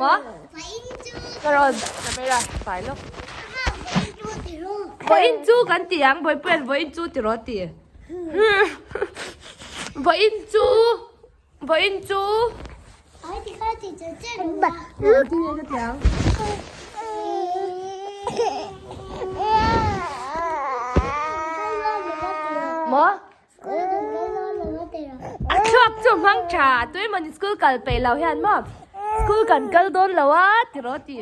Maw? Ka rawn camera fai lawk. Vawiin chu kan ti ang, Bawipuia'n vawiin chu ti rawh a ti. Vawiin chu, vawiin chu. Maw? A thluak chu hmang tha tuimawni school kal peih lo hian maw school kan kal dawn lo a ti rawh ti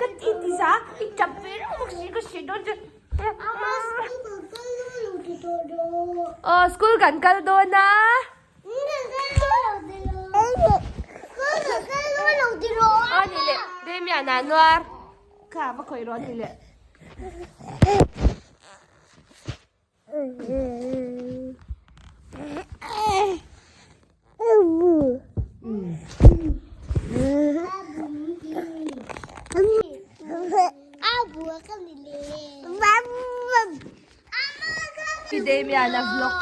ka ti ti za i tap ve reng bawk si ka hre dawn che aw school kan kal dawn a aw ni leh Damian a nuar kha va khawih rawh ni leh. Pi Damian a vlog.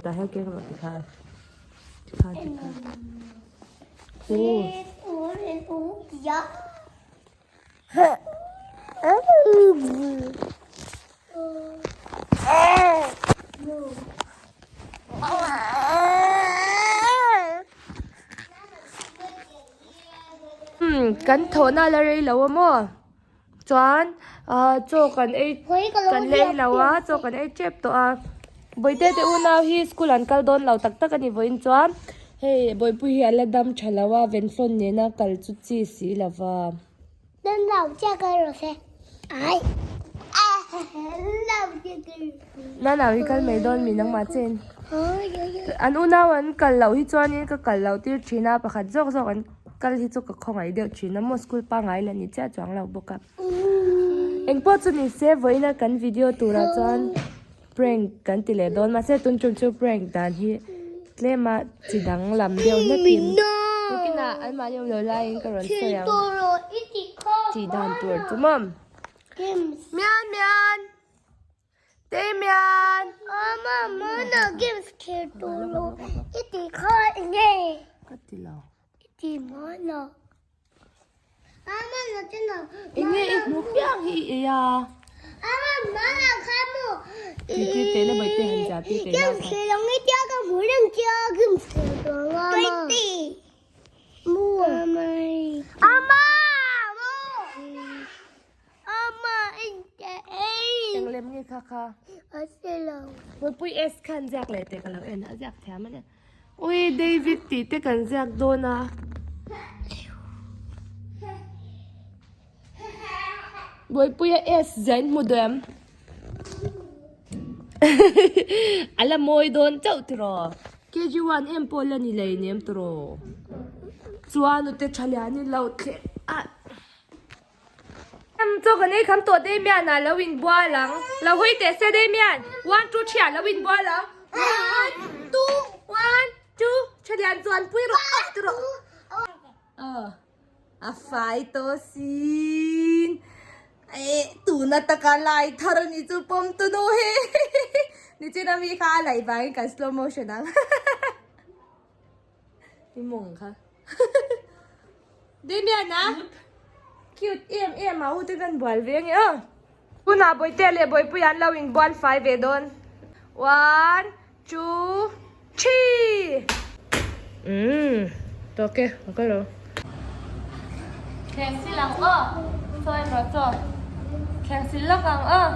Tah hian keng rawh tikha tikha tikha Umm kan thawhna la rei lo a maw? Chuan ah chaw kan ei kan lei lo a chaw kan ei tep tawh a bawihte te unau hi school an kal dawn lo tak tak a ni vawiin chuan hei bawihpui hi a la dam tha lo a venflon nena kal chu chi si lo va. Nanau hi kal mai dawn mi nangmah chen an unau an kal loh hi chuanin ka kal loh tir thin a pakhat zawk zawk an. Kal hi chu ka khawngaih deuh thin a maw school pangngai la ni chiah chuang lo bawk a. Engpawh chu ni se vawiina kan video turah chuan prank kan ti leh dawn mahse tun tum chu prank dan hi tlem a chi dang lam deuh hlekin nakinah an mahni awm lo laiin ka rawn sawi ang tih dan tur chu maw. Mian mian! Damian! Mama, mana games khel tur lo i ti kha enge? Ka ti lo. I ti mana. Mama na te na. Enge i hmu piang hi i ei a. Mama, mana kha mu. Ti ti te le bai te han ja ti te. Games khel ang i tia ka hmu reng tia games khel tur mama. Mu. Mama! Mu! Eng lem nge kha kha? Bawlpui S khan ziak leh teh ka lo en a, a ziak thiam a nia. Ui David tih te kan ziak dawn a. Bawlpuia S ziah in hmu duh em? A la mawi dawn chauh tiraw? KG1 em pawh la ni lei nem tiraw? Chuan ute tha lian in lo thleh a. Chaw kan ei kham tawh Damian ah lo in bual ang. Lo hawi teh se Damian. One two three ah lo in bual ang. One two one two tha lian chuan pui rawh ah ti rawh. Aw a fai tawh sin. Eh tuna taka lai thar a ni chu pawm tu nu hi. Nichina mi kha a laih vangin kan slow motion ang. I mawng kha. Damian a cute em em a u te kan bual ve ange aw. Tunah Bawihtea leh Bawihpuia an lo inbual fai ve dawn. One, two, three. Umm tawk e ka kal lo. Thleng sil ang aw. Sawi rawh chaw. Thleng sil lawk ang aw.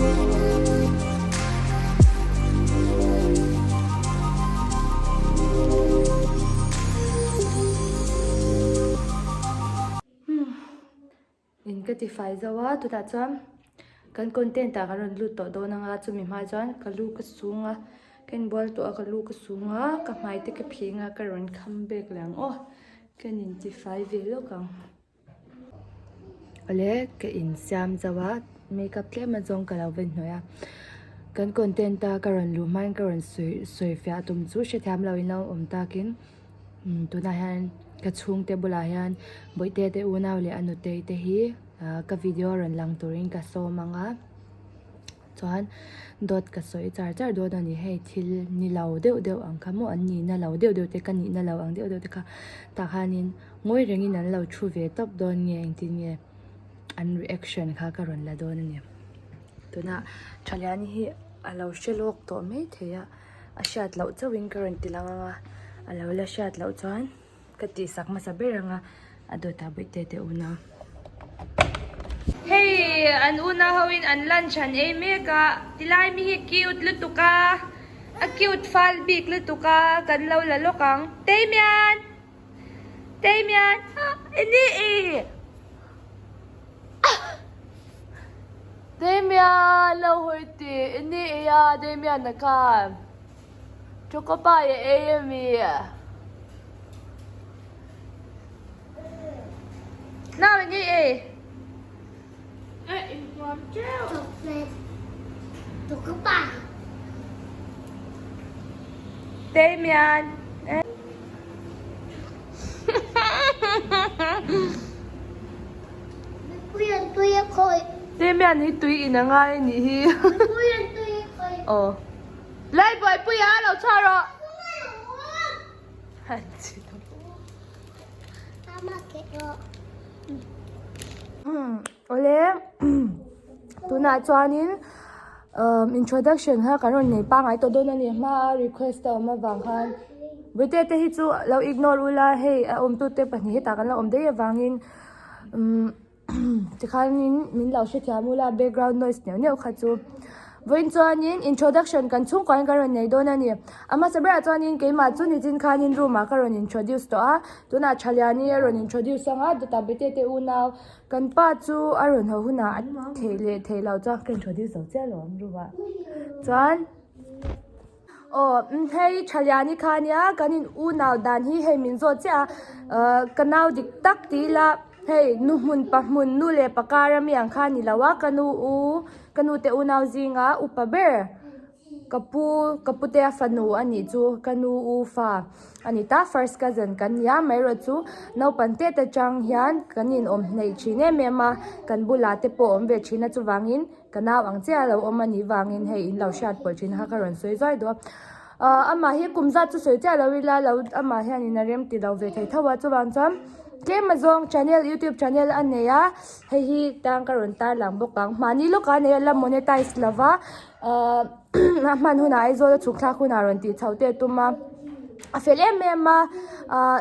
In ka ti fai zo a chutah chuan kan content ah kan rawn lut tawh dawn anga chumi hma chuan ka lu ka sung a ka inbual tawh a ka lu ka sung a ka hmai te ka phih anga ka rawn kham bek leh ang aw ka in ti fai ve lawk ang. Awle ka insiam zo a makeup tlem azawng ka lo va inhnawih a kan content a ka rawn luh hmain ka rawn sawi sawi fiah tum chu hrethiam lo in lo awm takin tunah hian ka chhungte bulah hian bawihte te unau leh a nutei te hi ka video rawn lang turin ka sawm ang a. Chuan dawt ka sawi char char dawn a ni hei thil ni lo deuh deuh ang kha maw an nihna lo deuh deuh te ka nihna lo ang deuh deuh te kha tah khanin ngawi rengin an lo thu ve tawp dawn nge engtin nge an reaction kha ka rawn la dawn a ni tunah Thaliani hi a lo hre lawk tawh mai thei a a hriat loh chauhin ka rawn ti lang ang a a lo la hriat loh chuan. Ka tihsak hmasa ber anga a dawtah bawihte te unau. Hei an unau ho in an lunch an ei mek a tilai mi hi cute lutuk a a cute fal bik lutuk a kan lo la lawk ang Damian Damian ini i Damian lo hawi tih ini i a Damian a khan. Choco pie a ei a mi? Nau eng nge i ei? Chocolate. Choco pie. Damian. Damian hi tui in a ngai a nih hi. Aw. Lai buaipui a lo chhuah rawh. Awle tunah chuanin introduction kha kan rawn nei pangngai tawh dawn a ni hma a request a awm avang khan Bawihte te hi chu lo ignore ula hei a awmtute pahnih hetah kan la awm daih avangin Tikhanin min lo hrethiam ula background noise neuh neuh kha chu vawiin chuanin introduction kan chhungkuain kan rawn nei dawn a ni a hmasa berah chuanin keimah chu nichin khanin room ah ka rawn introduce tawh a tunah Thaliani a rawn introduce ang a dawtah bete te unau kan pa chu a rawn haw hunah a theih leh theih loh chuan ka introduce zo chiah lo ang room ah chuan. Aw hei Thaliani kha ania kan in unau dan hi hei min zawt chiah a ahh ka nau dik tak ti ila hei nu hmun pa hmun nu leh pa kar ami ang kha a ni lo a ka nu u ka nu te unau zinga upa ber ka pu ka pu te a fanu a nih chu ka nu u fa a ni ta first cousin kan ni a amaherawh chu naupang tet atang hian kan inawm hneih thin em em a kan bulah te pawh a awm ve thin a chuvangin. Ka nau ang chiah a lo awm a nih vangin hei in lo hriat pawlh thin kha ka rawn sawi zuai duh a. Ahh amah hi kum zat chu sawi chiah lo ila lo amah hianin a rem ti lo ve thei tho a chuvang chuan tlem azawng channel youtube channel a nei a hei hi tang ka rawn tar lang bawk ang mahni lawkah a nei a la monetize lova ahh a hman hunah Aizawl a chhuk thlak hunah rawn tih chhoh te a tum a a fel em em a ahh.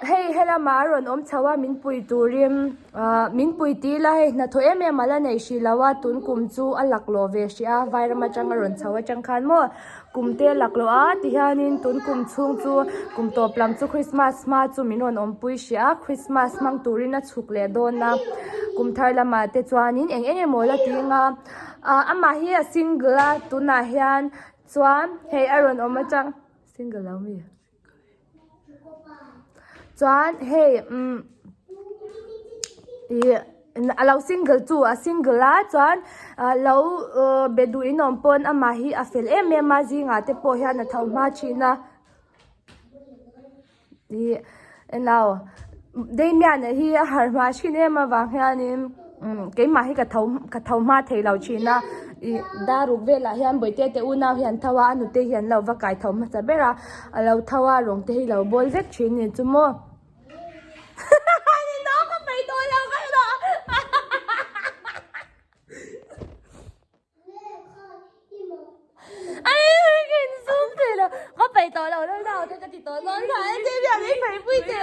Hei helamah a rawn awm chho a min pui turin ahh min pui ti ila hei hnathawh em em a la nei hrih lo a tun kum chu a laklawh ve hrih a vairam atang a rawn chho atang khan maw kum te a laklawh a tihianin tun kum chhung chu kum tawp lam chu christmas hma chu min rawn awmpui hrih a christmas hmang turin a chhuk leh dawn a kum thar lamah te chuanin eng eng emaw la tih anga ahh amah hi a single a tunah hian chuan hei a rawn awm atang. Single lo mi? Chuan hei umm ih a lo single chu a single a chuan ah lo be duh in awm pawn amah hi a fel em em a zingah te pawh hian a tho hma thin a ih englo Damian-a hi a harh hma thin em avang hianin umm keimah hi ka tho ka tho hma thei lo thin a ih dar ruk velah hian bawihte te unau hi an tho a a nute hi an lo va kai tho hmasa ber a a lo tho a rawng te hi lo bawl vek thin a ni chu maw. Ka peih tawh lo lo nau te ka ti tawh dawn kha e te hian ei phei pui che.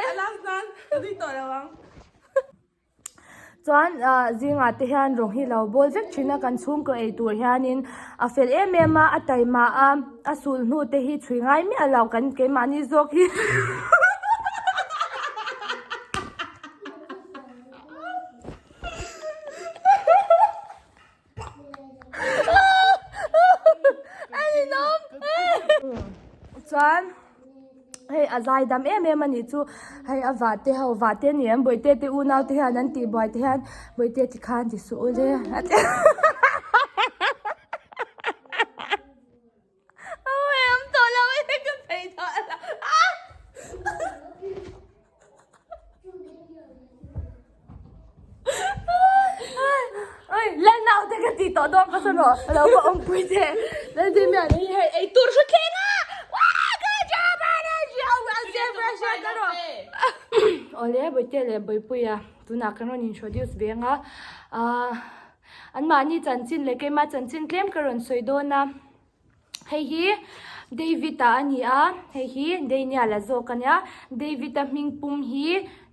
Chuan ah zingah te hian rawng hi lo bawl vek thin a kan chhungkaw ei tur hianin a fel em em a a taima a a sulhnu te hi chhui ngai miah lo kan keimahni zawk hi. Chuan hei a zai dam em em a nih chu hei a vah te ho vah te a ni em bawihte te unau te hian an tih buai te hian bawihte ti khan ti suh u le a ti Lalnaute ka tih tawh dawn ka sawn rawh a lo va awmpui che Laldimian hei hei ei tur hru thleng a Awle Bawihte leh Bawihpuia tunah kan rawn introduce ve ang a ahh anmahni chanchin leh keimah chanchin tlem ka rawn sawi dawn a. Hei hi David-a a ni a, hei hi Daniel-a zawk a nia. David-a hming pum hi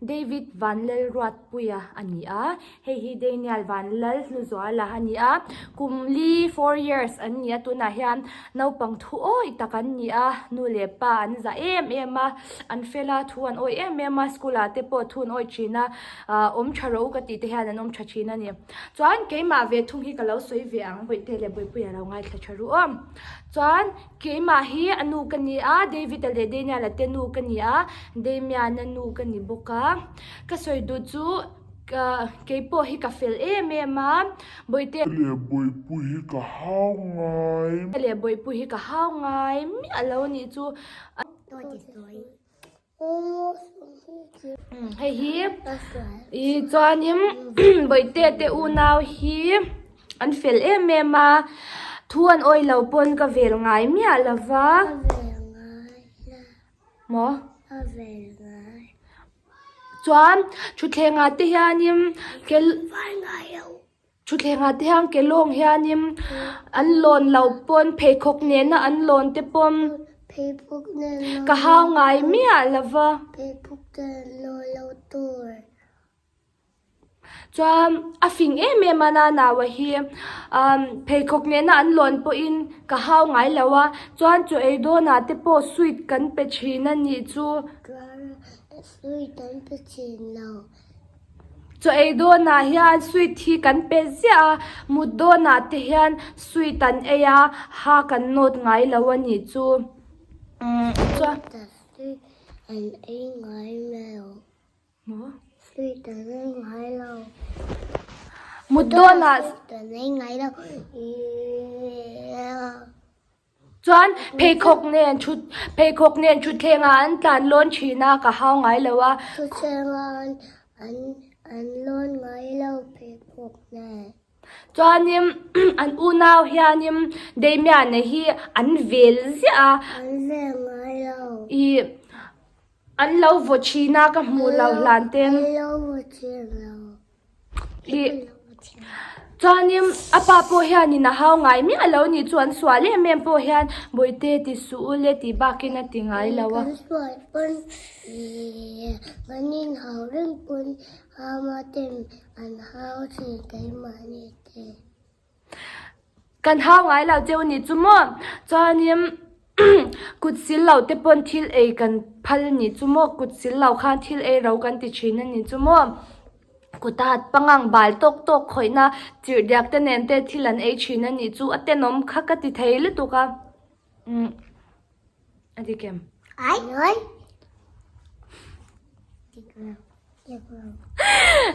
David Vanlalruatpuia a ni a, hei hi Daniel Vanlalhluzuala a ni a. Kum li, four years, an ni a, tunah hian naupang thu awih tak an ni a, nu leh pa an zah em em a, an fel a, thu an awih em em a, school ah te pawh thu an awih thin a, ah awm tha rawh u ka tih te hian an awm tha thin a ni. Chuan keimah ve thung hi ka lo sawi ve ang, Bawihte leh Bawihpuia lo ngaithla tha ru aw. Chuan keimah hi a nu ka ni a, David-a leh Daniel-a te nu ka ni a, Damian-a nu ka ni bawk a. Ka sawi duh chu keipawh hi ka fel em em a, Bawihte leh Bawihpui hi ka hau ngai. Leh Bawihpui hi ka hau ngai miah lo nih chu. Hei hi ih chuanin bawihte te unau hi an fel em em a thu an awih lo pawn ka vel ngai miah lo va maw chuan thutthleng ah te hianin kel. Thutthlengah te hian ke lawng hianin an lawn lo pawn pheikhawk nena an lawn te pawn ka hau ngai miah lo va. Chuan a fing em em a nanaua hi pheikhawk nena an lawn pawhin ka hau ngai lo a, chuan chaw ei dawnah te pawh sweet kan pe thin a nih chu. Chaw ei dawnah hian sweet hi kan pe ziah a, mut dawnah te hian sweet an ei a, ha kan nawt ngai lo a nih chu. Umm chuan. Sweet an ei ngai lo. Maw? Sweet an ei ngai lo. Mut dawnah. Sweet an ei ngai lo. Chuan pheikhawk nen thut pheikhawk nen thutthleng ah an tlan lawn thin a ka hau ngai lo a. Thutthleng ah an an an lawn ngai lo pheikhawk nen. Chuanin an unau hianin Damian-a hi an vel ziah a. An vel ngai lo. Ih an lo vaw thin a ka hmuh loh hlan ten. An lo vaw thin lo. Ih chuanin a pa pawh hianin a hau ngai miah lo nih chu an sual em em pawh hian bawihte ti suh u le tih bakin a ti ngai lo a. Kan sual pawn ih kan inhau reng pawn ama ten an hau thin keimahni te. Kan hau ngai lo cheu nih chu maw chuanin kut sil lo te pawn thil ei kan phal nih chu maw kut sil lo khan thil ei ro kan ti thin a ni chu maw kuta pangang bal tawk tawk khawihna chirh diak te nen te thil an ei thin a nih chu a tenawm kha ka ti thei lutuk a umm a dik em.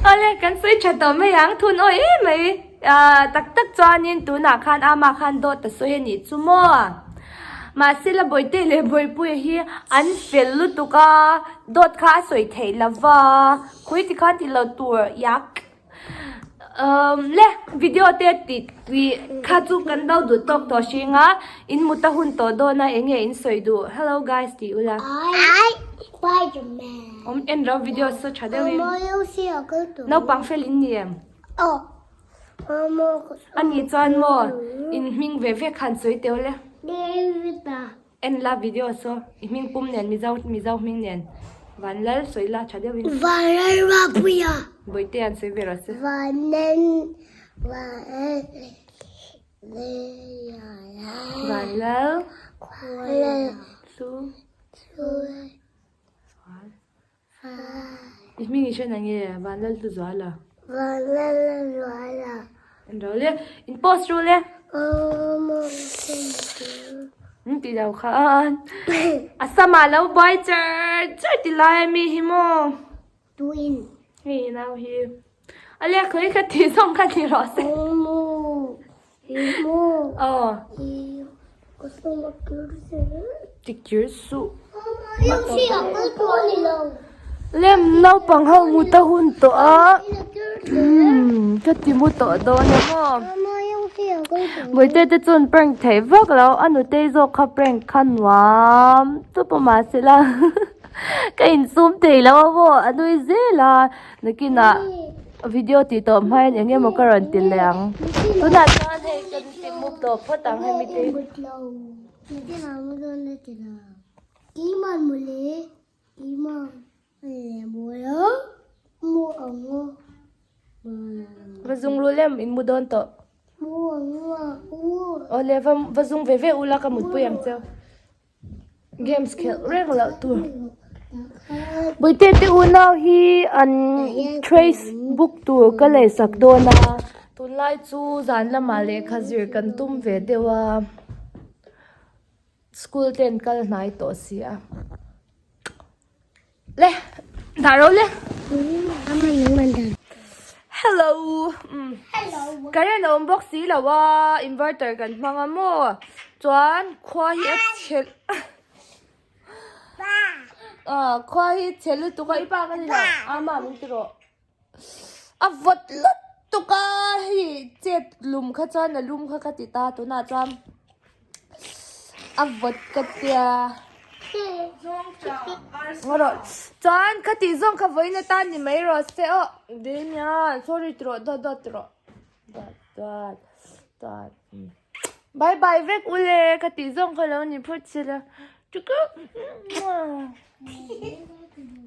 Awle kan sawi tha tawh mai ang thun awi em mai ah tak tak chuanin tunah khan ama khan dawt a sawi a nih chu maw mahse la bawihte leh bawihpuia hi an fel lutuk a dawt kha a sawi theih lova khawi tikhan tih loh tur yak. Umm le video te tih tih kha chu kan lo duh tawk tawh hring a in mut a hun tawh dawn a eng nge in sawi duh hello guys tih ula awm en ro video saw tha deuh in naupang fel in ni em a nih chuan maw in hming ve vek khan sawi teuh le en la video saw i hming pum nen mizo mizo hming nen vanlal sawi la tha deuh in. Bawihte an sawi ve rawh se. Vanen Vanlal Vanlal Hlu I hming i hre na nge Vanlal Hlu Zuala. Vanlal Zuala. En ro le in post ru le. In ti lo khan a sama lo buai char char ti lai ami hi maw. Tuin. Hei nau hi. A leh khawi kha ti zawng kha ni rawh se. Mu. Mu. Aw. Ka sum a kir se. Ti kir suh. Lem naupang ho mu ta hun tawh a. Ka ti mu tawh dawn em aw. Bawihte te chuan prank theih vak lo a nutei zawk kha prank kha nuam chup a mahsela. Ka insum thei lo a maw a nui zel a nakinah video tih tawh hmain eng emaw ka rawn ti leh ang tunah chuan hei kan ti mup tawh phawt ang hemi te va zung ru lem in mu dawn tawh awle va va zung ve ve ula ka mutpui ang cheu. Games khelh reng loh tur. Bawihte te unau hi an trace book tur ka lei sak dawn a tunlai chu zan lamah lehkha zir kan tum ve deuh a school te an kal hnai tawh si a le dah ro le hello current a awm bawk si lo a inverter kan hmang a maw chuan khua hi a chhe ah khua hi chhe lutuk a i pa ka ni lo ama min ti rawh a vawt lutuk a hei chet lum kha chuan a lum kha ka ti ta tunah chuan. A vawt ka tia. Rawh chuan ka tih zawng kha vawiin atan ni mai rawh se aw Damian sorry ti rawh dawt dawt ti rawh dawt dawt dawt bye bye vek ule ka tih zawng kha lo ni phawt sela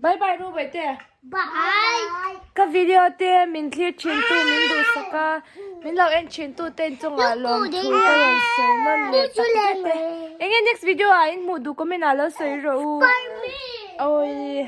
Bye bye ru baihte. Bye. Ka video te min thlir thin tu min duhsak a min lo en thin tu te chungah lawm thu ka rawn sawi nawn leh tak zet e. Enge next video ah in hmuh duh comment ah lo sawi rawh u. Awii.